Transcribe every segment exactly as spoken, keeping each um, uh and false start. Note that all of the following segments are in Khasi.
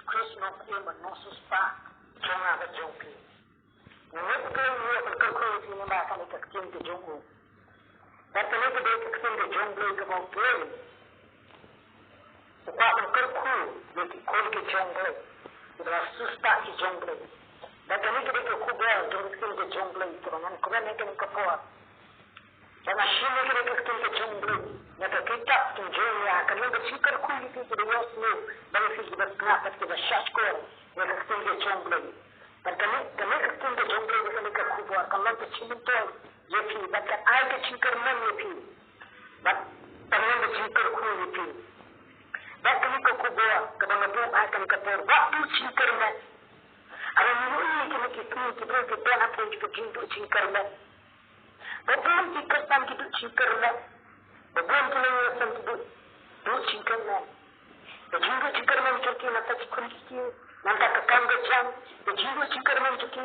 Khrist u nongpynim bad u nongsiewspah jong nga bad jong phi. Mynta ka sngi nga kwah ban kyrkhu ïa phi namar kane ka ktien ka jong u. Bad kane ka dei ka ktien ka jong U Blei kaba u Blei u kwah ban kyrkhu ïa ki khun ki jong U Blei, kiba la siewspah ki jong U Blei. Bad kane ka dei ka khubor jong ka ktien ka jong U Blei kaba ngan kren ha kane ka por. Ba nga shim ïa kane ka ktien ka jong U Blei na ka kitab ka jong U Jeremaïah, ka long ka jingkyrkhu ïa phi kiba ïohsngew, ba ïa phi kiba sngap bad kiba shahshkor ïa ka ktien ka jong U Blei. Bad kane, kane ka ktien ka jong U Blei, kane ka khubor ka long ka jingmyntoi ïa phi bad ka ai ka jingkyrmen ïa phi. Bad ka long ka jingkyrkhu ïa phi. Bad kane ka khubor kaba nga buh ha kane ka por, wat duh jingkyrmen. Haba ngi ïohi ïa kine ki sngi ki briew ki don hapoh ka jingduh jingkyrmen. Ba bun ki kyrsan ki duh jingkyrmen. Ba bun ki nongïalam ki duh, duh jingkyrmen. Ka jingduh jingkyrmen jong ki namar ki khun ki kti, namar ka kam ka jam, ka jingduh jingkyrmen jong ki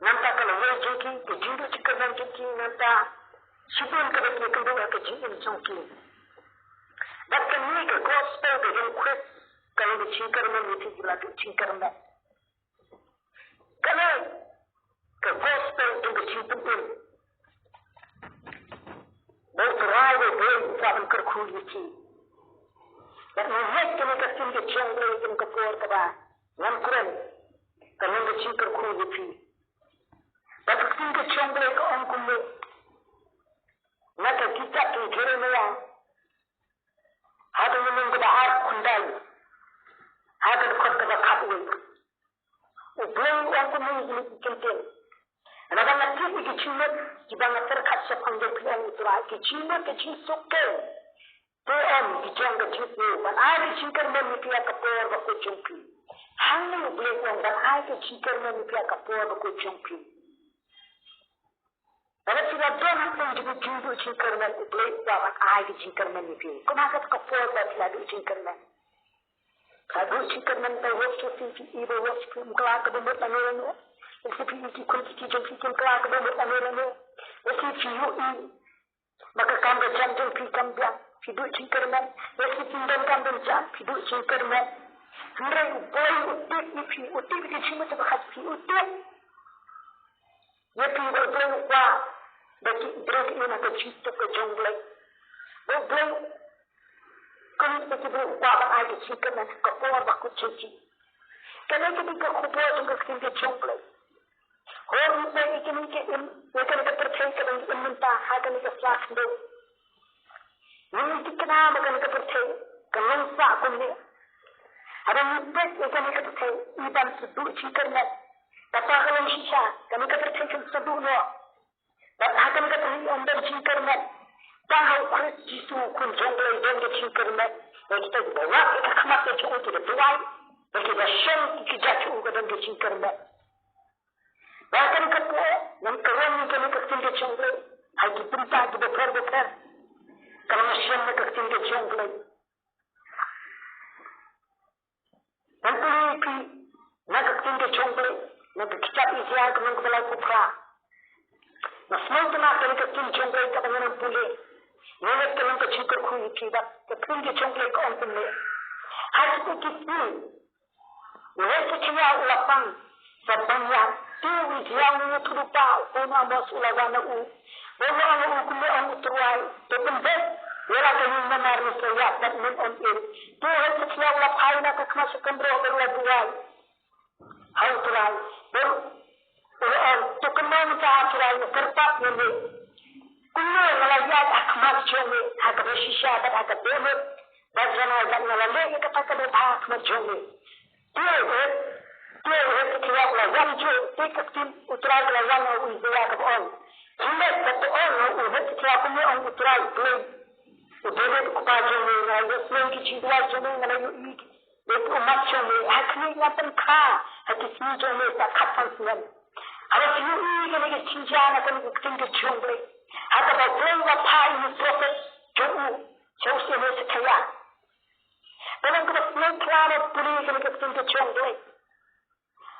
namar ka lawei jong ki, ka jingduh jingkyrmen jong ki namar shibun kaba ki ïakynduh ha ka jingim jong ki. Bad kane ka gospel ka jong U Khrist ka long ka jingkyrmen ïa phi kiba la duh jingkyrmen. Kane ka gospel jong ka jingpynim ba U Trai U Blei u kwah ban kyrkhu ïa phi. Bad ngi ngeit kane ka ktien ka jong U Blei ha kane ka por kaba ngan kren ka long ka jingkyrkhu ïa phi. Bad ka ktien ka jong U Blei ka ong kumne na ka kitab ka Jeremaïah, ha ka lynnong kaba ar, khyndai, ha ka dkhot kaba khatwei. U Blei u ong kumne ïa kine ki kyntien: Naba nga tip ïa ki jingmut kiba nga pyrkhat shaphang jong phi, ong U Trai, ki jingmut ka jingsuk keiñ, te ym ki jong ka jingsniew, ban ai ka jingkyrmen ïa phi ha ka por bakut jong phi. Hangne U Blei u ong ban ai ka jingkyrmen ïa phi ha ka por bakut jong phi. Lada phi la don ha ka jingduh jingkyrmen, U Blei u kwah ban ai ka jingkyrmen ïa phi. Kumno ka por ba phi la duh jingkyrmen? Phi la duh jingkyrmen ba wat shuh phi, phi i ba wat shuh phi, ym kylla kaba mut lano lano. Lehse phi i ki khun ki kti jong phi kim kylla kaba mut lano lano. Lehse phi ïohi ba ka kam ka jam jong phi kam biang, phi duh jingkyrmen. Lehse phim don kam don jam, phi duh jingkyrmen. Hynrei U Blei u tip ïa phi, u tip ïa ka jingmut jong phi, u tip ïa phi, ba U Blei u kwah ba ki briew ki im ha ka jingsuk ka jong U Blei. Ba U Blei, kum ba ki briew u kwah ban ai ka jingkyrmen ha ka por bakut jong ki. Kane ka dei ka khubor jong ka ktien ka jong U Blei. Ho ngi peit ïa kane ka im, ïa kane ka pyrthei kaba ngi im mynta ha kane ka sla khyndew. Ngi thikna ba kane ka pyrthei ka long sah kumne. Haba ngi peit ïa kane ka pyrthei, i ban sa duh jingkyrmen. Kata ka long shisha, kane ka pyrthei kan sa duh noh. Bad ha kane ka pyrthei ym don jingkyrmen. Tang ha U Khrist Jisu, Khun jong U Blei, don ka jingkyrmen. Ïa kita kiba wad ïa ka khmat ka jong u, kiba duwai, ïa kiba shong ki kjat jong u, ka don ka jingkyrmen. Ba ha kane ka por ngan kren ïa kane ka ktien ka jong U Blei ha ki bynta kiba pher bapher. Kaba nga shem na ka ktien ka jong U Blei. Ngan pule ïa phi na ka ktien ka jong U Blei na ka kitab Isaïah ka lynnong kaba laiphew phra. Nga sngewtynnat kane ka ktien jong U Blei kaba ngan pule. Nga ngeit ka long ka jingkyrkhu ïa phi, bad ka ktien ka jong U Blei ka ong kumne: Ha kito ki sngi U Hesekiah u la pang sa ban ïaid, te u Isaiah u nongïathuhlypa u khun u Amoz u la wan na u, bad u la ong ha u kumne, ong U Trai: To pynbeit ïa la ka ïing namar me sa ïaid bad mem ym im. Te u Hesekiah u la phai na ka khmat sha kynroh bad u la duwai ha U Trai, bad u la ong: To kynmaw mynta, A Trai, me kyrpad ïa me. Kumno nga la ïaid ha khmat jong me ha kaba shisha bad ha kaba dohnud, bad janai bad nga la leh ïa kata kaba bha ha khmat jong me. Te u Het, te u Hesekiah u la wan juh, te ka ktien U Trai ka la wan ha u Isaïah kaba ong: Khie leit bad to ong ha u Hesekiah: Kumne ong U Trai U Blei, U David u kpa jong me: Nga la ïohsngew ïa ki jingduwai jong me, nga la ïohi ïa ki ummat jong me. Ha khmih, ngan pynkha ha ki sngi jong me sa khatsan snem. Haba phi ïohi ïa kane ka jingjia na kane ka ktien ka jong U Blei, ha kaba U Blei u la phah ïa u prophet jong u, sha u Hesekiah. Ka long kaba sngewphylla ban pule ïa kane ka ktien ka jong U Blei.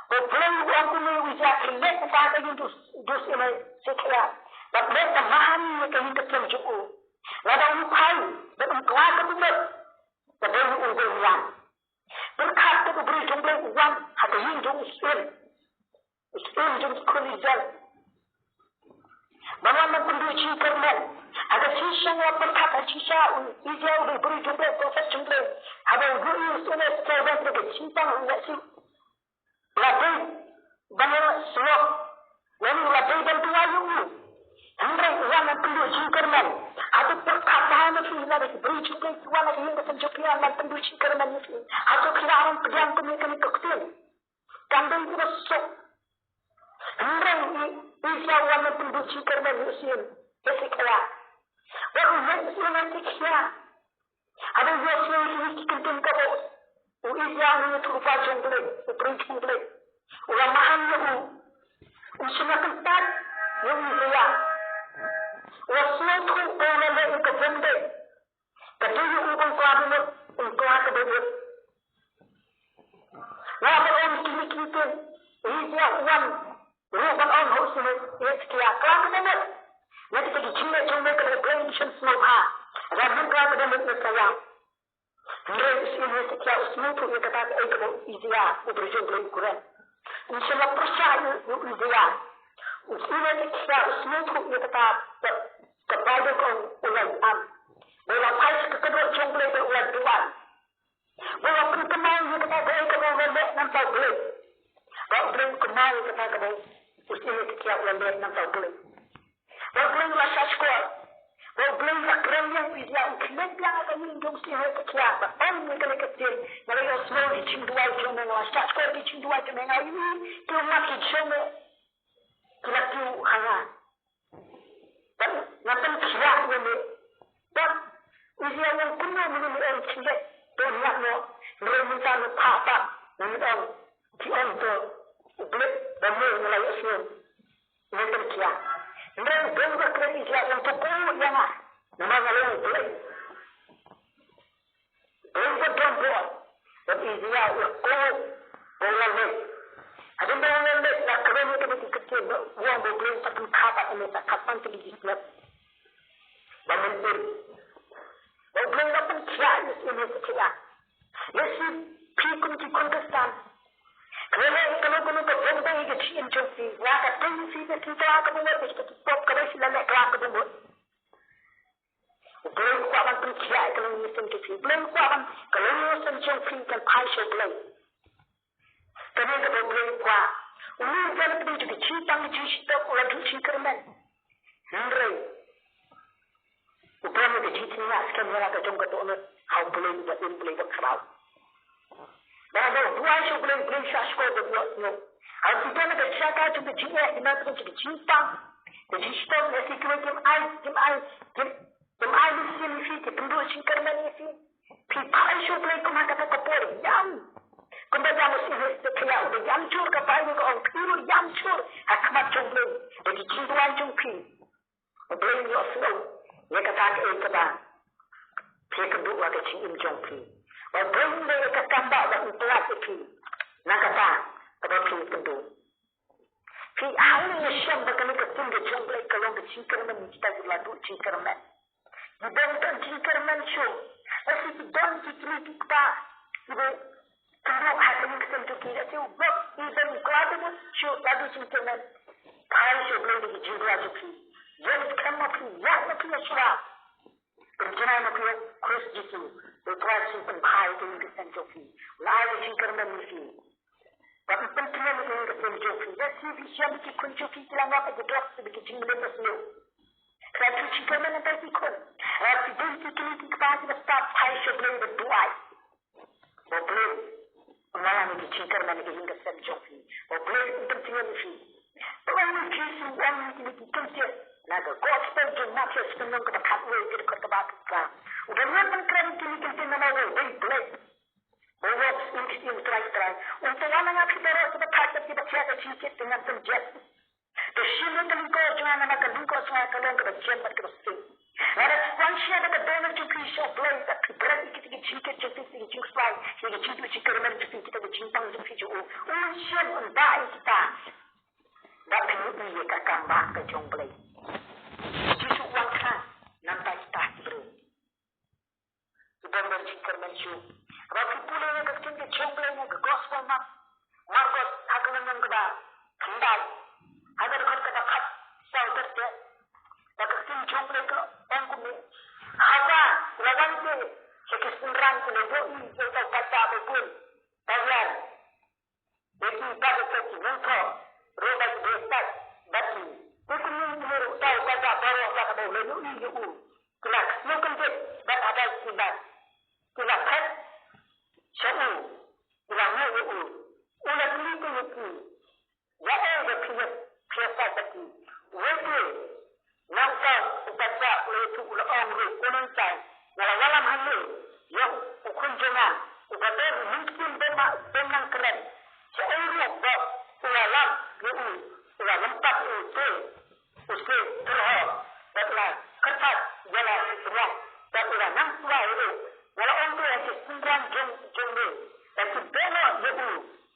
U Blei u ong kumne ïa u Isaïah: Khie leit bad to ha ka ïing u, u Hesekiah, bad leit ban maham ïa ka ïing ka sem jong u. Lada um phai bad um kylla kaba mut, ka dei u dei ïa nga. Pyrkhat ïa u briew jong U Blei u wan ha ka ïing jong u syiem. U syiem jong ki khun Israel. Ban wan ban pynduh jingkyrmen. Ha ka jingshisha pyrkhat ha jingshisha u Israel u dei u briew jong U Blei, prophet jong U Blei. Haba u ïohi u syiem Hesekia u don ha ka jingpang u ïa shu la dei ban ïa sngewthuh. Lane la dei ban duwai ïa u. Hynrei u wan ban pynduh jingkyrmen. Hato pyrkhat bha na phi lada ki briew jong U Blei ki wan ha ka ïing ka sem jong phi ban pynduh jingkyrmen ïa phi? Hato phi lah ban pdiang kum ïa kane ka ktien? Kam dei kaba suk. Hynrei i, i Hesekia u wan ban pynduh jingkyrmen ïa u syiem Hesekia. Bad u ïa u syiem Hesekia. Haba u ïohsngew ïa kine ki kyntien kaba u Hesekia u ïathuhlypa jong U Blei, u briew jong U Blei. U la maham ïa u. U shim la kyntait ïa u Hesekia. U la sngewthuh ba u la leh ïa kaba ym dei. Ka dei ïa u ban kylla bamut, un kylla kaba bud. Nga ban ong kine ki kyntien, u Hesekia u wan ruh ban ong ha u syiem Hesekia, kylla kaba bud. Nga tip ba ki jingleh jong me ka dei ka jingshim sngewbha. Nga ban kylla kaba bud na ka ïa. Hynrei u syiem Hesekia u sngewthuh ïa kata kaei kaba u Hesekia u briew jong U Blei u kren. U shym la pyrshah ïa u Hesekia. U syiem Hesekia u sngewthuh ïa kata ba ka Baibl ka ong u la ïam. Ba u la phai sha ka kynroh jong U Blei ba u la duwai. Ba u la pynkynmaw ïa kata kaei kaba u la leh na bynta U Blei. Ba U Blei u kynmaw ïa kata kaba u syiem Hesekia u la leh na bynta U Blei. Ba U Blei u la shahshkor. Ba U Blei u la kren ïa u Hesekia, u khmih biang ha ka ïing jong u syiem Hesekia. Ba ong ïa kane ka ktien, nga la ïohsngew ki jingduwai jong me, nga la shahshkor ki jingduwai jong me, nga ïohi ki ummat ki jong me ki la kiew ha nga. Bad nga pynkhiah ïa me. Bad u Hesekia u ong kumno mynne me ong khmih, to ngiat noh, hynrei mynta me phah pat, me ong, ki ong to, U Blei, ba me nga la ïohsngew. Ngan pynkhiah. Hynrei u Blei u la kren ïa u Hesekia, u ong to kohnguh ïa nga. Namar nga long U Blei. U Blei uba don bor. Bad u Hesekia u la kohnguh. Bad u la leit. Hadien ba u la leit, la kren ïa kine ki kyntien, bad u ong ba U Blei un sa pynkhap ïa me, sa khap tang tylli ki snep. Ba men im. Ba U Blei u la pynkhiah ïa u Hesekia. Lehse phi kum ki khun Khristan, phi leh kano kano kaba ym dei ha ka jingim jong phi, la ka dei phi ba phi kylla kaba mut, phi, phi, phi pop kaba phi la leh, kylla kaba mut. U Blei u kwah ban pynkhiah ïa ka longïing ka sem jong phi. U Blei u kwah ban, ka longïing ka sem jong phi kan phai sha U Blei. Kane kaba U Blei u kwah. Une u don ha pdeng jong ka jingpang ka jingshitom, u la duh jingkyrmen. Hynrei u don ha ka jingpynïaid skhem ïa la ka jong ka dohnud ha U Blei uba im, Blei uba khraw. Ba haba u duwai sha U Blei, U Blei u shahshkor bad u ïohsngew. Haba phi don ha ka jaka jong ka jingeh, phi don ha ka jingpang, ka jingshitom, lehse kiwei kim ai, kim ai, kim, kim ai mynsiem ïa phi, ki pynduh jingkyrmen ïa phi. Phi phai sha U Blei kum ha kata ka por, ïam. Kumba ïam u Hesekia, u da ïam jur, ka Baibl ka ong phi ruh ïam jur ha khmat jong U Blei da ki jingduwai jong phi. U Blei un ïohsngew ïa kata kaei kaba phi ïakynduh ha ka jingim jong phi. U Blei un leh ïa ka kam ba un pyllait ïa phi na kata kaba phi ïakynduh. Phi hangne ïashem ba kane ka ktien ka jong U Blei ka long ka jingkyrmen ïa kita kiba la duh jingkyrmen. Ki bym don jingkyrmen shuh. Lehse ki don ki kmie ki kpa kiba kynduh ha ka ïing ka sem jong ki, lehse u Lot, i don, u kylla bamut shuh, la duh jingkyrmen. Phai sha U Blei da ki jingduwai jong phi. Ïeng skhem ma phi, ïaid ma phi ha shuwa. Pynjanai ma phi ha u Khrist Jisu. Ba U Trai u pynphai ïa ka ïing ka sem jong phi. U la ai ka jingkyrmen ïa phi. Ba phi pyntrei ïa ka ïing ka sem jong phi. Lehse phi shem ba ki khun jong phi ki la ngop ha ki drugs bad ki jingmlien basniew. Phi la duh jingkyrmen na bynta ki khun. Lehse phi don ki kmie ki kpa kiba stad, phai sha U Blei bad duwai. Ba U Blei un wallam ïa ki jingkyrmen ha ka ïing ka sem jong phi. Ba U Blei un pyntngen ïa phi. Ba U Jisu u ong ïa kine ki kyntien na ka Gospel jong u Mathaios, ka lynnong kaba khatwei, ka dkhot kaba arphew phra. U don ban kren ïa kine ki kyntien namar ba u dei Blei. Ba u ong, Syiem, Syiem, Trai, Trai, un sa wan na nga phi baroh kiba thait bad kiba thiah ka jingkit, te ngan pynjot. To shim ïa ka lyngkor jong nga, namar ka lyngkor jong nga ka long kaba jem bad kaba sting. Lada phi wan sha ka dohnud jong phi sha U Blei, bad phi bret ïa kita ki jingkit jong phi, ki jingkhuslai, ki jingduh jingkyrmen jong phi, kita ki jingpang jong phi jong u, un shim, un bah ïa kita. Bad phin ïohi ïa ka kam bah ka jong U Blei. Jisu u wan khnang na bynta kita ki briew. Ki bym don jingkyrmen shuh. Haba phi pule ïa ka ktien ka jong Ïohi ïa uta u paidbah ba bun, ba ïar, ïa ki ba ki nongthoh ruh ba ki dei sait bad ki. Te kumne kumne ruh uta u paidbah baroh ba ka dei la ïohi ïa u, ki la sngewkyndit bad haba ki la, ki la phet sha u, ki la ïohi ïa u, u la kylli ïa ki, ïa ei ba phi ïa, phi ïa sait bad ki? Wei te na uta u paidbah u la ïathuh, u la ong ruh, ko nongshai, nga la wallam hangne ïa u khun jong nga uba don u mynsiem bym, bym nang kren. Shaei ruh ba u la lap ïa u, u la lympat ïa u te u shu pyrshah bad u la kyrpad ïa la u sngewbha bad u la nang sngewbha ruh. Nga la ong te ha ki synran jong, jong me ba kin pynlong ïa u,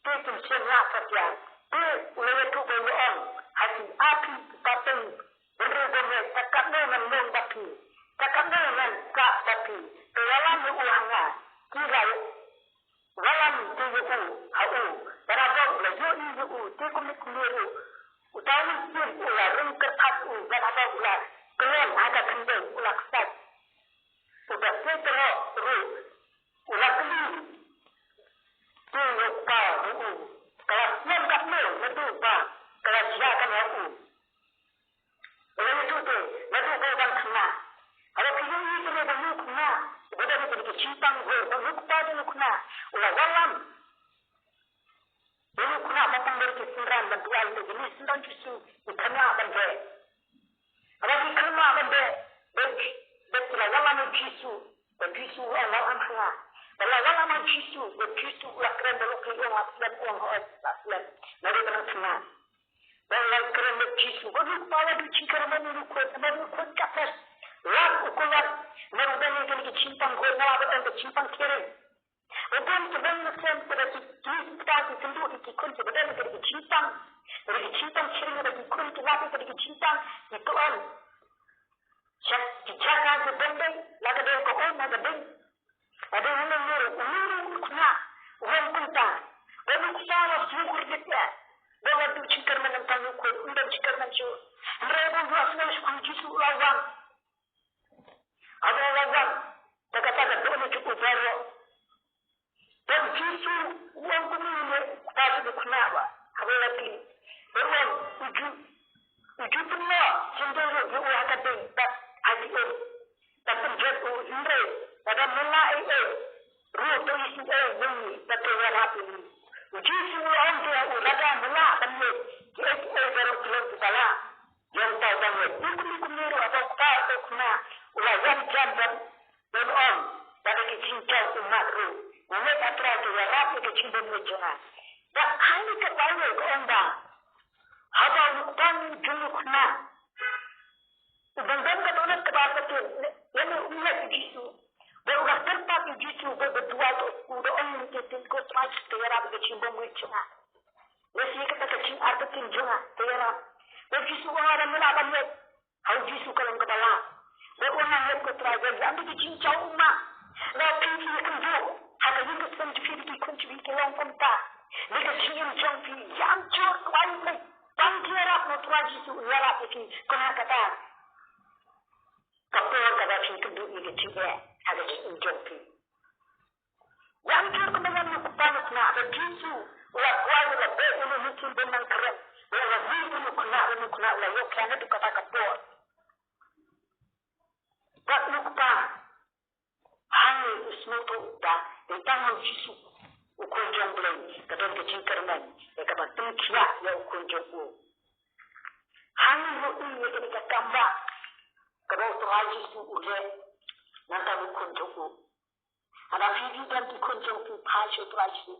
te kin shim la satia. Te u la ïathuh ba u ong ha ki, a phi ki pateng bynriew bymngeit, ta katno ngan long bad phi, ta katno ngan kah bad phi? Te wallam ïa u ha nga. Ki la wallam te ïa u ha u. Bad haba u la ïohi ïa u, te kumne kumne ruh uta u mynsiem u la rung kyrpad ïa u, bad haba u la kyllon ha ka khyndai u la ksait. Uba sait ruh u la kylli te ïa u kpa ruh u, ka la sngewthuh katno naduh ba ka la jia kane ha u. Ba la ïathuh te naduh ba u dang khynnah. Haba phi ïohi te ba u khynnah, ba don kane ka jingpang, ba u kpa ba u khynnah, u la wallam ba u khynnah ba pang, ba ki synran ban duwai, ba ki synran Jisu ki khynnah ban beh. Haba ki khynnah ban beh, ba ki, ba ki la wallam ïa u Jisu, ba u Jisu u la wallam ha nga. Ba la wallam ïa u Jisu, ba u Jisu u la kren, ba u la kren, u la kren, u la kren, u la kren. Naduh ba u dang khynnah. Ba la kren bad Jisu, ba u kpa la duh jingkyrmen ïa u khun, namar u khun ka pher. Lap u khun lap, namar u don ïa kane ka jingpang khun, namar ba don ka jingpang kyrmen. Ba don ki nongïaseng, ba don ki, ki kynthei, ki kynduh, ki khun, ki ba don ïa kane ka jingpang. Kane ka jingpang kyrmen, ba ki khun ki lap ïa kane ka jingpang, ki to ong. Sha ki jaka kiba dei, la ka dei ka on, la ka dei. Ba dei u nongïarap, u nongïarap u khynnah, u ong kumta. Ba u khynnah la sngewkordit ïa. Ba la duh jingkyrmen, nangta u khun um don jingkyrmen shuh. Hynrei ba u la sngewkordit, Jisu u la wan. Haba u la wan, te kata ka dohnud jong u baroh. Bad u Jisu u ong kumne ïa u kpa jong u khynnah ba haba u la kylli. Bad u ong, u ju, u ju pynlong jingdon ruh ïa u ha ka ding bad ha ki um. Bad pynjot u, hynrei lada me lah ei ei ruh to isih ei ïa ngi bad to ïarap ïa ngi. U Jisu u la ong te ïa u, lada me lah ban leh kiei kiei baroh ki long kiba lah ïa uta uba ngeit. Kumne kumne ruh haba u kpa u khynnah u la ïam jan bad Don um, da ka jingjaw ummat ruh. Nga ngeit, A Trai, to ïarap ïa ka jingbymngeit jong nga. Bad ha kane ka Baibl ka ong ba haba u kpa jong u khynnah u bym don ka dohnud kaba artatien, lane um ngeit ïa u Jisu, bad u la kyrpad ïa u Jisu, bad ba dua, to u da ong ïa ka ktien, ko Trai, to ïarap ïa ka jingbymngeit jong nga. Lehse kata ka jingartatien jong nga to ïarap. Bad u Jisu u ong, lada me lah ban leh, ha u Jisu ka long kaba lah. Bad u ong, nga ngeit, ko Trai, bad ïa kata ka jingjaw ummat. Lada phi phi ïakynduh ha ka ïing ka sem jong phi, da ki khun jong phi ki long kumta, da ka jingim jong phi, ïam jur, kwah leh ban ïarap na u Trai Jisu, ïarap ïa ki, kumta kata ka por kaba phi ïakynduh ïa ka jingeh ha ka jingim jong phi. Ïam jur kumba ïam u kpa u khynnah, bad u Jisu u la kwah, u la beh ïa une u mynsiem bym nang kren, u la mih ïa u khynnah, bad u khynnah u la ïoh khia naduh kata ka por. Bad u kpa hangne u sngewthuh ba dei tang ha u Jisu, u Khun jong U Blei, ka don ka jingkyrmen ïa kaba pynkhiah ïa u khun jong u. Hangne ruh i ïa kane ka kam ba kaba u Trai Jisu u leh na bynta u khun jong u. Haba phi, phi don ki khun jong phi, phai sha u Trai Jisu.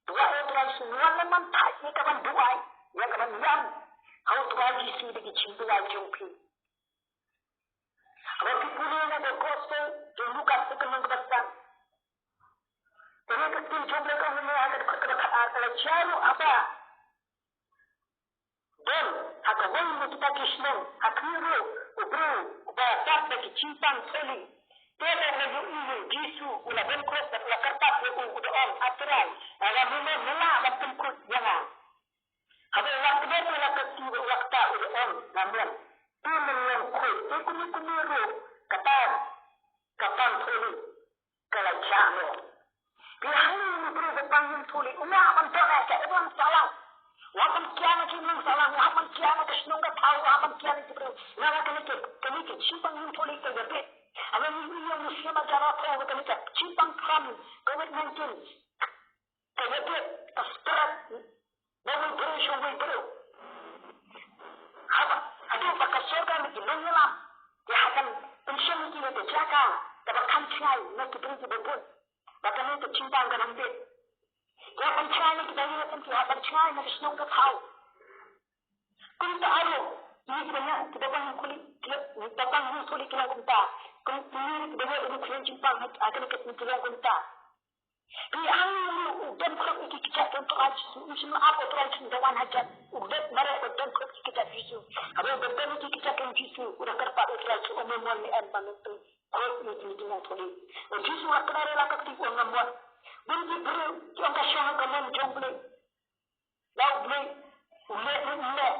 Duwai ïa u Trai Jisu, wan lem ban phai ïa ka ban duwai, ïa ka ban ïam ha u Trai Jisu da ki jingduwai jong phi. Haba phi pule na ka gospel jong u Lukas, ka lynnong kaba san, kane ka ktien jong U Blei ka ong ha ka dkhot kaba khatar, ka la jia ruh haba don ha kawei na kita ki shnong ha khmih ruh u briew uba sat da ki jingpang thuli. Te haba u la ïohi ïa u Jisu, u la bynkhrup bad u la kyrpad ïa u, u da ong, A Trai, lada me mut, me lah ban pynkhuid ïa nga. Haba u la kynnoh, u la kyrti, u la ktah, u da ong, Amen. Te men long khuid. Te kumne kumne ruh kata ka pang thuli. ka la jah noh. Phi hangne une u briew ba pang niam thuli, u mih ban don ha ka imlang sahlang. U hap ban kiar na ka imlang sahlang, u hap ban kiar na ka shnong ka thaw, u hap ban kiar na ki briew. Namar kane ka, kane ka jingpang niam thuli ka ïabit. Haba ngi ïohi ïa u Muslim ba la thoh ba kane ka jingpang khram covid nineteen ka ïabit, ka spread na uwei u briew sha uwei u briew. Haba haduh ba ka sorkar ne ki nongïalam ki hap ban pynshem ïa ki na ka jaka kaba kham jngai na ki briew kiba bun. Ba kane ka jingpang kan ym bit. Ki hap ban jngai na ki ba ïeit, ki hap ban jngai na ka shnong ka thaw. Kumta ruh ïa ki ba ïeit, ki ba pang niam thuli, ki ba pang niam thuli ki long kumta. Kumta ïa ki ba ïeit, ïa ki ba ïeit jingpang ha kane ka, ki long kumta. Phi hangne u don khroh ïa ki kjat ka Trai Jisu, u shym la ap u Trai Jisu da wan hajan. U don mareh ba don khroh ïa ki kjat Jisu. Haba u don ïa ki kjat ka Jisu, u da kyrpad u Trai Jisu, u mon ne em ba ngan pynkhroh ïa ki, ïa ki nongthuli. U Jisu u la kynnoh ïa la ka kti, u ong nga mon. Bun ki briew ki ong ka shong ha ka mon jong U Blei. La U Blei u leh ne em leh.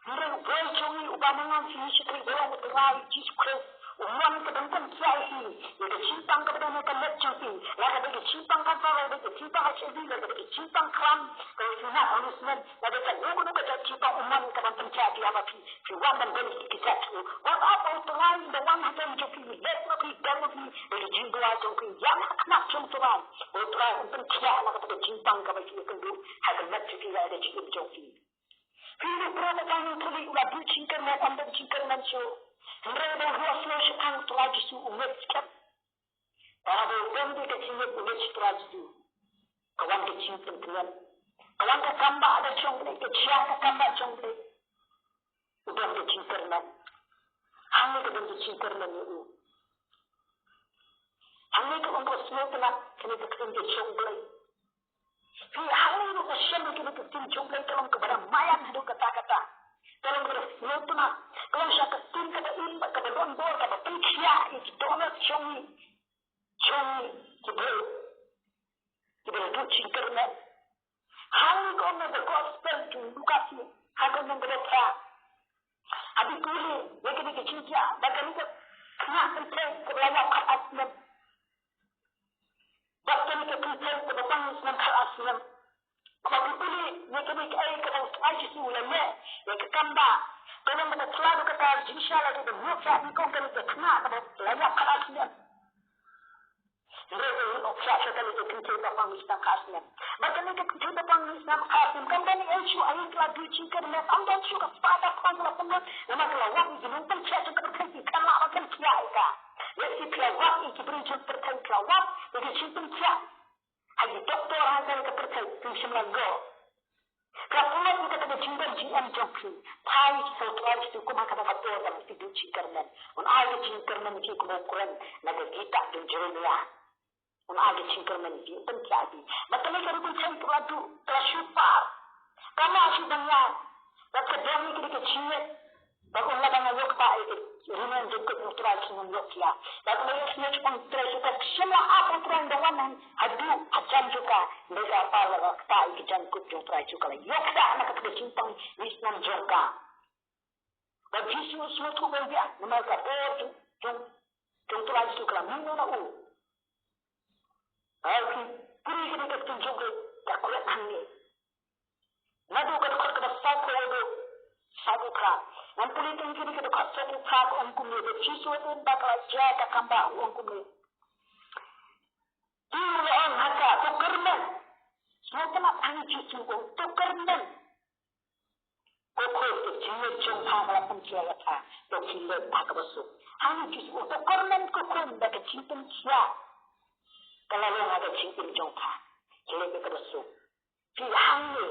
Hynrei u Blei jong ngi uba nang ïa ngi shakri, u long U Trai Jisu Khrist. U mon ka ban pynkhiah ïa phi ïa ka jingpang kaba don ha ka met jong phi. La ka dei ka jingpang kanser, la ka dei ka jingpang H I V, la ka dei ka jingpang khlam, ka dei ka jingpang hallucination, la ka dei kano kano ka jait jingpang, u mon ka ban pynkhiah ïa phi haba phi, phi wan ban don ïa ki kjat jong u. Wat ap, U Trai u da wan ha ka met jong phi, u leh ma phi, u don ma phi, da ka jingduwai jong phi, ïaid ha ka khynnah jong U Trai. U Trai un pynkhiah na kata ka jingpang kaba phi ïakynduh ha ka met jong phi, ha ka jingim jong phi. Phi, u briew ba pang niam thuli u la duh jingkyrmen, ym don jingkyrmen shuh. Hynrei haba u ïohsngew shaphang U Trai Jisu u ngeit skhem. Haba u don ïa ka jingngeit u ngeit sha U Trai Jisu, ka wan ka jingpyntngen. Ka wan ka kambah da jong U Blei, ka jia ka kambah jong U Blei. U don ka jingkyrmen. Hangne ka don ka jingkyrmen ïa u. Hangne ka long ka sngewtynnat, kane ka ktien ka jong U Blei. Phi, hangne ruh ka shem ïa kane ka ktien jong U Blei, ka long kaba da maïan haduh katta katta. Ka long kaba da sngewtynnat, ka long sha ka ktien kaba im, kaba don bor, kaba pynkhiah ïa ki dohnud jong ngi, jong ngi ki briew kiba la duh jingkyrmen. Hangne ka ong na ka gospel jong u Lukas ne, ha ka lynnong kaba phra. Haba phi pule ïa kane ka jingkhiah, ba kane ka khynnah kynthei kaba la ïap khatar snem. Ba kane ka kynthei kaba pang snem khatar snem. Haba phi pule ïa kane kaei kaba U Trai Jisu u la leh ïa ka kambah, ka long kaba thylla da kata jingshisha lada da mut sa nyngkong kane ka khynnah kaba la ïap khatar snem. Hynrei u ong, u ong sha kane ka kynthei ba pang snem khatar snem. Ba kane ka kynthei ba pang snem khatar snem kam don ei shuh, ha ka la duh jingkyrmen, kam don shuh ka spah ka phew ka la pynlut. Namar ka la wad ïa ki nongpynkhiah jong ka pyrthei, ki khlem lah ban pynkhiah ïa ka. Lehse phi la wad ïa ki briew jong ka pyrthei, phi la wad ïa ki jingpynkhiah ha ki doktor ha kane ka pyrthei, phim shym la ïoh. Ka pynlong ïa kata ka jingdon jingem jong phi. Phai sha U Trai Jisu kum ha kata ka por ba phi duh jingkyrmen. Un ai ka jingkyrmen ïa phi kum u kren na ka kitab jong Jeremiah. Un ai ka jingkyrmen ïa phi, un pynkhiah ïa phi. Bad kane ka ri kynthei ka la duh, ka la shu par. Ka la shu dang ïa. Bad ka don ïa ka jingngeit. Bad un la dang ïoh ktah ïa ka ri nong jingkut jong U Trai Jisu, un ïoh ktah. Bad un la ïohsngew shaphang U Trai Jisu, ka shym la ap U Trai da wan haduh hajan jong ka. Hynrei ka par la ktah ïa ka jingkut jong U Trai Jisu, ka la ïoh ktah na kata ka jingpang ïing snem jong ka. Bad Jisu u sngewthuh ban biang namar ka por jong, jong, jong U Trai Jisu ka la mih noh na u. Ai ki pule kane ka ktien jong U Blei, ka kren hangne. Naduh ka dkhot kaba sawphew haduh sawphew phra. Ngan pule tang kine ki dkhot sawphew phra, ka ong kumne, ba Jisu u ong ba ka la jia ka kambah, u ong kumne. Te u la ong ha ka, to kyrmen. Sngewtynnat, hangne Jisu u ong, to kyrmen. Ko khun, ka jingngeit jong pha ka la pynkhiah ïa pha, to khie leit ha kaba suk. Hangne Jisu u ong, to kyrmen ko khun, ba ka jingpynkhiah ka la long ha ka jingim jong pha. Khie leit ha kaba suk. Te hangne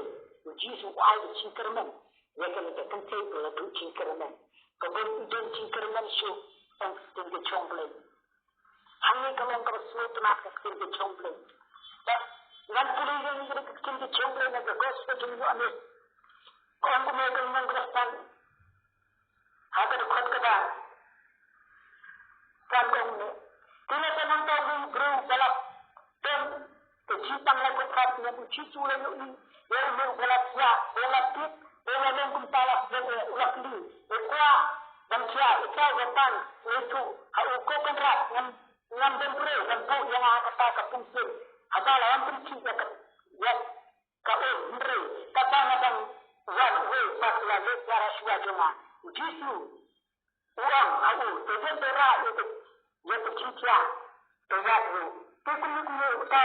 u Jisu u ai ka jingkyrmen ïa kane ka kynthei ba la duh jingkyrmen. Kaba u don jingkyrmen shuh, tang ka ktien ka jong U Blei. Hangne ka long kaba sngewtynnat ka ktien ka jong U Blei. Bad ngan pule ïa kane ka ktien ka jong U Blei na ka gospel jong u Ïoannis. Ka ong kumne, ka lynnong kaba san, ha ka dkhot kaba san ka ong kumne. Te nangta u briew ba la don ka jingpang laiphew phra snem, u Jisu u la ïohi ïa u briew ba la thiah, ba la tip, ba la long kumta la sdang, u la kylli, u kwah ban thiah, u kwah ban pang, u ong ha u, ko Kynrad, ngan Ngam don briew ban buh ïa nga kata ka pungsien. Haba la wan pynkhih ïa ka, ïa ka um, hynrei kata nga dang wan uwei pat u la leit ïa la shuwa jong nga. U Jisu u ong ha u, te ïeng te rah ïa ka, ïa ka jingkhiah, te ïaid ruh. Te kumno kumno uta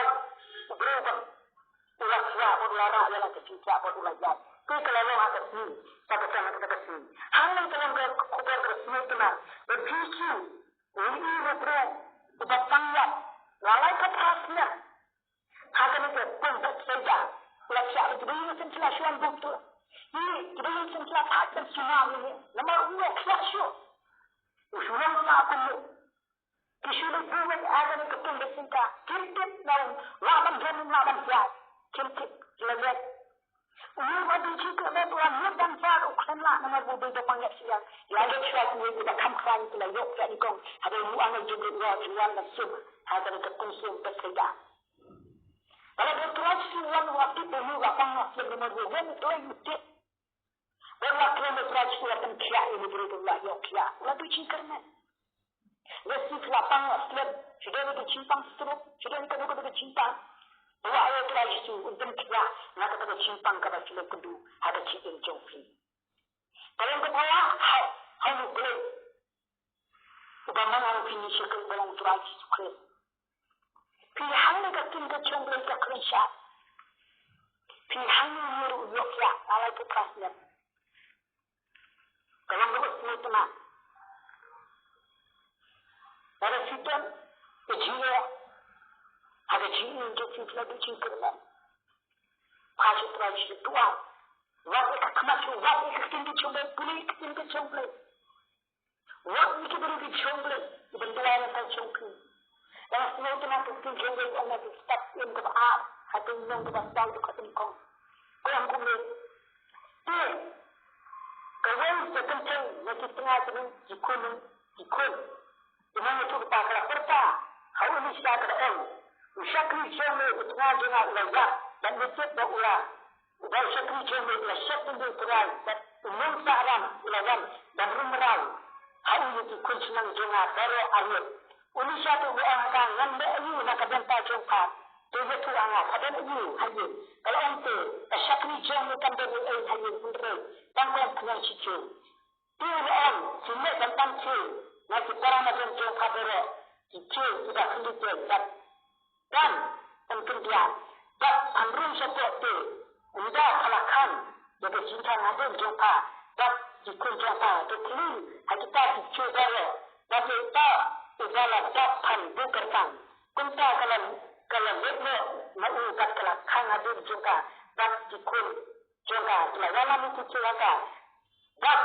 u briew ba u la khiah bad u la rah ïa la ka jingkhiah bad u la ïaid. Te ka la long ha ka sngi, sa ka tang ha ka sngi. Hangne ka long ka khubor ka sngewtynnat ba Jisu u ïohi u briew uba pang ïap la lai ka phra snem. Ha kane ka pung Bethsaida, la khiah ïa kiba ïeit shen sla shuwa buk tu. Ïeit kiba ïeit shen sla ka kan suma ïa, namar u ïoh khiah shuh. U shu long sa kumno. Ki shu leit buh wei ha kane ka pung Bethsaida. Kim tip na u lah ban jem, u lah ban hiar. Kim tip, ki la leit. U ïoh ba dei jingkyrmen, u la mut ban hiar, u khlem lah namar u dei ba pang ïap sha ïing. La leit shuwa ki ïeit kiba kham khlaiñ, ki la ïoh ïa nyngkong. Haba u ong ïa jingkyrmen, u ong jingwan ban suk ha kane ka pung suk Bethsaida. Ba la dei Trai Jisu u wan, u la tip ba u la pang ïap sha ïing namar u wan u Trai u tip. Ba u la kren ba Trai Jisu u la pynkhiah ïa u briew ba u la ïoh khiah. U la dei jingkyrmen. Lehse ki la pang ïap slem, ki don ka jingpang stroke, ki don kano kano ka jingpang. Ba u ïoh Trai Jisu un pynkhiah na kata ka jingpang kaba ki la kynduh ha ka jingim jong ki. Ka long kaba lah ha, ha u Blei. Uba mang ïa phi, ngi shakri ba long Trai Jisu Khrist. Phi hangne ka ktien ka jong U Blei ka kren shai. Phi hangne u ïoh khiah, la lai phew phra snem. Ka long kaba sngewtynnat. Lada phi don ka jingïoh ha ka jingim jong phi, phi la duh jingkyrmen. Phai sha U Trai Jisu, duwai. Wad ïa ka khmat jong, wad ïa ka ktien ka jong U Blei, pule ïa ka ktien ka jong U Blei. Wat ïa ki briew ki jong U Blei, ki ban duwai na ka jong phi. Nga sngewtynnat ka ktien jong U Blei ka ong ha ki step im kaba ar, ha ka lynnong kaba saw dkhot nyngkong. Ka ong kumne. Te kawei ka kynthei na ki tnga jong ki khun, ki khun. Ki nongïathuhlypa ka la pyrta ha u Elisha ka da ong, u shakri jong me, u tnga jong nga u la ïap, bad nga tip ba u la Uba u shakri jong me u la shet bynriew Trai, bad u nongsah ram u la wan ban rung mraw ha u ïa ki khun shnong jong nga baroh arngut. U Elisha te u ong ha ka, ngan leh aïu na ka bynta jong pha? To ïathuh ha nga, pha don aïu ha ïing? Ka la ong te, ka shakri jong me kam don ei ei ha ïing, hynrei tang ka long phniang shi kiew. Te u la ong, shu leit ban pan kiew na ki para madan jong pha baroh, ki kiew kiba khyndiat bad Kan, kan kyndiah, bad phan rung shapoh te, ynda pha la khang ïa ka jingkhang hadien jong pha bad ki khun jong pha, to khlieh ha kita ki kiew baroh, bad ïa uta uba la dap phan buh kyrpang. Kumta ka la, ka la leit noh na u bad ka la khang hadien jong ka bad ki khun jong ka, ki la wallam ïa ki kiew ha ka. Bad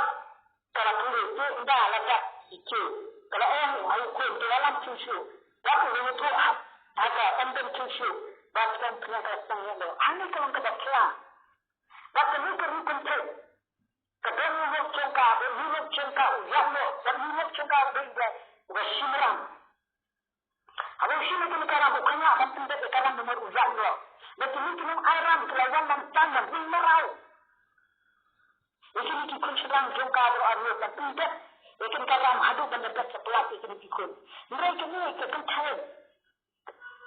ka la pule, te ynda la dap ki kiew, ka la ong ha u khun, to wallam shuh shuh. Bad u la ïathuh ha, ha ka, ym don kiew shuh. Bad ka khun ka la sdang ïa u. Hangne ka long kaba khia. Bad kane ka ri kynthei, ka don u lok jong ka, u lok jong ka u ïap noh, bad u lok jong ka u dei uba, uba shim ram. Haba u shim ïa kane ka ram, u khlaiñ ban pyndep ïa ka ram namar u ïap noh. Bad kine ki nongai ram ki la wan ban tan ban rung mraw ïa kine ki khun shynrang jong ka baroh arngut ban pyndep ïa kane ka ram haduh ban da bret sa palat ïa kine ki khun. Hynrei kane ka kynthei,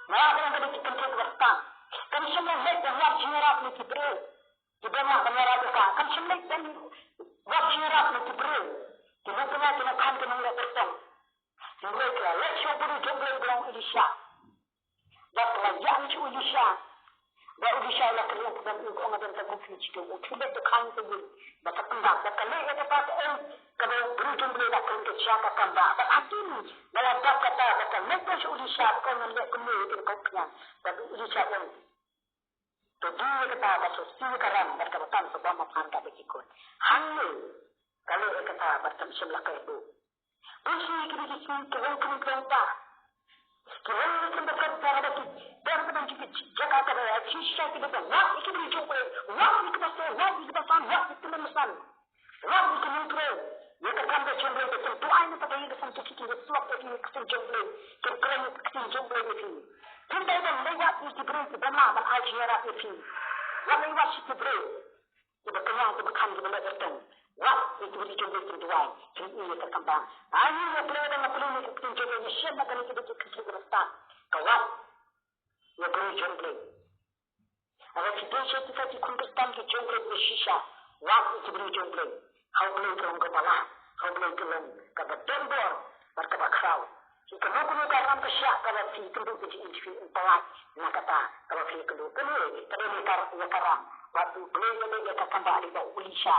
nga la ong kane ka kynthei kaba stad, kam shym la leit ban wad jingïarap na ki briew kiba mad ban ïarap ïa ka. Kam shym leit ban wad jingïarap na ki briew, ki nongpynïaid, ki nongkhan, ki nongleh kyrtong. Hynrei ka la leit sha u briew jong U Blei uba long Elisha. Bad ka la ïaid sha u Elisha. Bad u Elisha u la kylli ïa ka, bad u ong, nga don tang kum shi kiew. U thylliej, u khang ïa ka ïing, bad ka pyndap. Bad ka leh ïa kata kaei kaba u briew jong U Blei u la kren, ka jia ka kam bah. Bad hadien ba la dap kata, bad ka leit sha u Elisha, bad ka ong, ngan leh kumne ïa kane ka umphniang. Bad u Elisha u ong, to die ïa kata, bad to siew ïa ka ram, bad kaba tam, to bam ha phan katba ki khun. Hangne ka leh ïa kata, bad kam shym la kyrduh. Bun sien ïa kine ki sngi ki long ki nongpynïaid. Ki long ïa ki nongpynïaid, ki don ki jaka kaba ïa ki shisha, ki don, wad ïa ki briew jong U Blei, wad ïa ki pastor, wad ïa ki basan, wad ïa ki kynhun basan, wad ïa ki nongtrei ïa ka kam ka jong U Blei, ba kin duwai na kata ïa ka san, ki, ki, ki ïasyllok ïa ka ktien jong U Blei, kin kren ïa ka ktien jong U Blei ïa phi. Kin dei ban leit wad ïa ki briew kiba mad ban ai jingïarap ïa phi. Wat leit wad sha ki briew kiba kynjang, kiba khan, kiba leh kyrtong. Wat ïa ki briew jong Blei kin duwai, kin ïoh ïa ka kam ba. Ai ïa Blei, ba nga pule ïa ka ktien jong Blei, nga shem ba kane ka dei ka ktien kaba stad. Ka wat ïa briew jong Blei. Haba phi dei sha kita ki khun Khristan ki jong Blei ba shisha, wat ïa ki briew jong Blei. Ha U Blei ka long kaba lah, ha U Blei ka long kaba don bor bad kaba khraw. Phi kano kano ka ram ka shah kaba phi kynduh ka jingim jong phi, un pynlait na kata kaba phi kynduh. Kane ka dei ka ïa ka ram, wat U Blei ïa leh ïa ka kam ba, ha kaba u Elisha.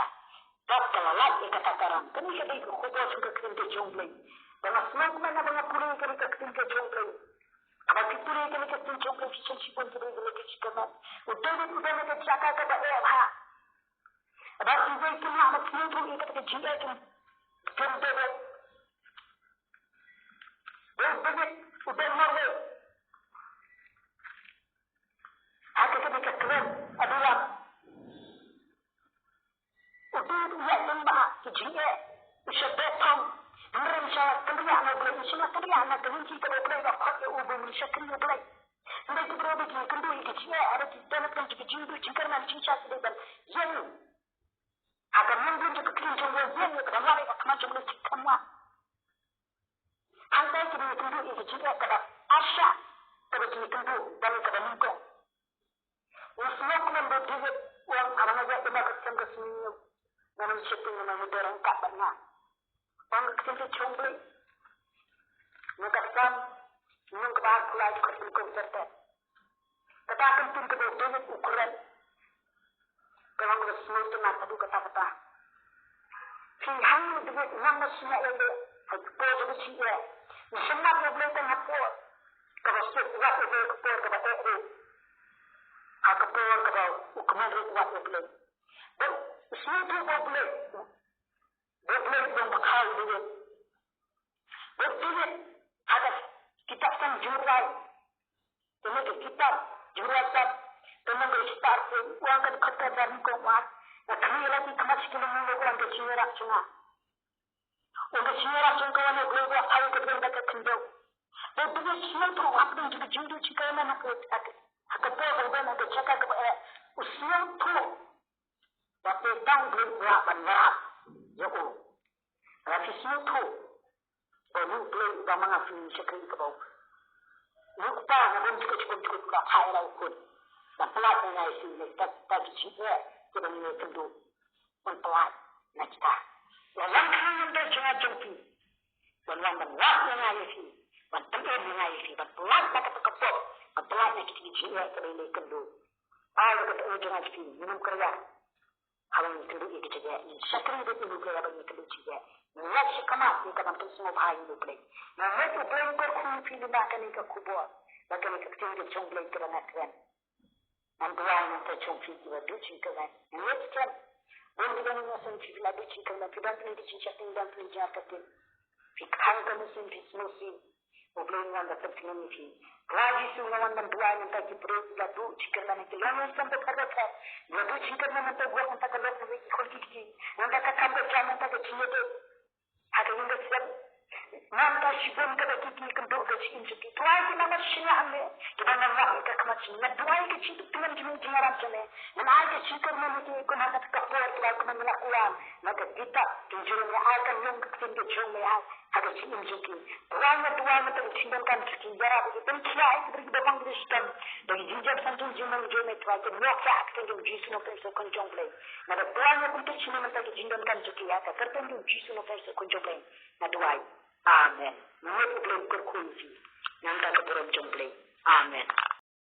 Bad ka la lait ïa kata ka ram. Kane ka dei ka khubor jong ka ktien ka jong Blei. Ba nga sngewkmen haba nga pule ïa kane ka ktien ka jong Blei. Haba phi pule ïa kane ka ktien jong Blei, phi shem shibun ki briew ba leh ka jingkyrmen. U David u don ha ka jaka kaba eh bha. Haba phi wei phi lah ban sngewthuh ïa kata ka jingeh jong David. U David u don marwei ha kata ka kren Adulam. U David u ïaid lyngba ki jingeh, u shu beh thong. Hynrei u shu kynriah na U Blei, u shu kynriah na ka lynti kaba U Blei u la khot ïa u ba un shakri U Blei. Hynrei ki briew ba ki kynduh ïa ki jingeh, haba ki don ka jingduh jingkyrmen, jingshai ki dei ban ïeng ha ka mynsiem jong ka ktien jong U Blei, ïeng ïa ka ban wad ïa ka khmat jong U Blei, ki khlem wad. Hangta ki dei kynduh ïa ka jingeh kaba arshah, kaba ki kynduh ban ïa kaba nyngkong. Nga sngewkmen ba David u ong, haba nga ïaid lyngba ka ksem ka sngi, nga nym sheptieng, nga nym dor ryngkat bad nga. Ong ka ktien ka jong Blei. Na ka Salm, lynnong kaba arphew lai, dkhot nyngkong ter ter. Kata ka ktien kaba u David u kren. Ka long kaba sngewtynnat haduh katta katta. Phi hangno David, nang ba sngewthuh ïa leh ha ka por jong ka jingeh. Nang sngap ïa U Blei tang ha ka por kaba suk, wat ïa U Blei ha ka por kaba eh ruh. Ha ka por kaba u kmen ruh, wat ïa U Blei. Ba u sngewthuh ba U Blei, ba U Blei u long ba khaw ïa David. Ba David, ha ka kitab Salm Jingmut Rwai, kane ka kitab Jingmut Rwai Salm, kane ka kitab, u ong ha ka dkhot kaba nyngkong, u ong, nga khmih ïa la ki khmat sha ki lyngngoh, u ong ka jingïarap jong nga. U ong ka jingïarap jong nga ka wan na U Blei uba ai ka bneng bad ka khyndew. Ba David u sngewthuh hapdeng jong ka jingduh jingkyrmen ha ka, ha ka, ha ka por ba u don ha ka jaka kaba eh, u sngewthuh ba dei tang U Blei uba lah ban ïarap ïa u. Haba phi sngewthuh ba U Blei uba ma nga phi shakri, kaba u, U Kpa na bun jukut jukut jukut u la phah ïa la u Khun ban pynlait ïa nga ïa phi na kita ki jingeh kiba ngi ïakynduh. Un pynlait na kita. Wan lang kane na ka bynta jong nga jong phi. Wan lang ban wad ïa nga ïa phi, ban pynim ïa nga ïa phi, ban pynlait na kata ka pop, ban pynlait na kita ki jingeh kiba ngi ïakynduh. Ai, kata ka jingeh jong nga jong phi, ngin ym kyrïah. Haba ngi kynduh ïa ki jingeh, ngin shakri bad ïa U Blei haba ngi kynduh jingeh. Ngin leit shakhmat ïa ka ban pynsngewbha ïa U Blei. Ngin leit, U Blei un kyrkhu ïa phi lyngba kane ka khubor, ba kane ka ktien ka jong U Blei kaba nga kren. Ngan duwai namar jong phi kiba duh jingkyrmen. Ngin leit skhem. Bun kiba ngi ïohsngew phi la duh jingkyrmen, phi don phi ki jingsheptieng, don phi ki jingïarap. Phi khang ka mynsiem, phi sngewsih. U Blei un wan ban pynsngew ïa phi. Trai Jisu, nga wan ban duwai namar ki briew kiba duh jingkyrmen, ki longïing sngewbha bapher bapher. Kiba duh jingkyrmen namar ka wok, namar ka lok, namar ki khun ki kti, namar ka kam ka jam, namar ka jingïadei ha ka ïing ka sem. Namar shibun kaba ki, ki kynduh ka jingim jong ki. Trai, ki nang ba shisha hangne, kiba nang wad ïa ka khmat jong ngi. Nga duwai ka jingdup tyngen jong me, jingïarap jong me. Ngan ai ka jingkyrmen ïa ki, kumba ha kata ka por kiba kumne la wan na ka kitab King James, ngan ai ka long ka ktien ka jong me ha, ha ka jingim jong ki. Trai, nga duwai namar ka jingdonkam jong ki, ïarap ïa ki, pynkhiah ïa ki, ba ki bym bang ki shitom da ki jingjia ba san jong jingmong jong me. Trai, kin ïoh khiah ha ka kyrteng jong U Jisu Nongpynim Soiñ Khun jong U Blei. Nga da duwai, nga kumta shi namar ka jingdonkam jong ki ha ka kyrteng jong U Jisu Nongpynim Soiñ Khun jong U Blei. Nga duwai. Amen. Mynta U Blei un kyrkhu ïa phi. Namar ka burom jong U Blei. Amen.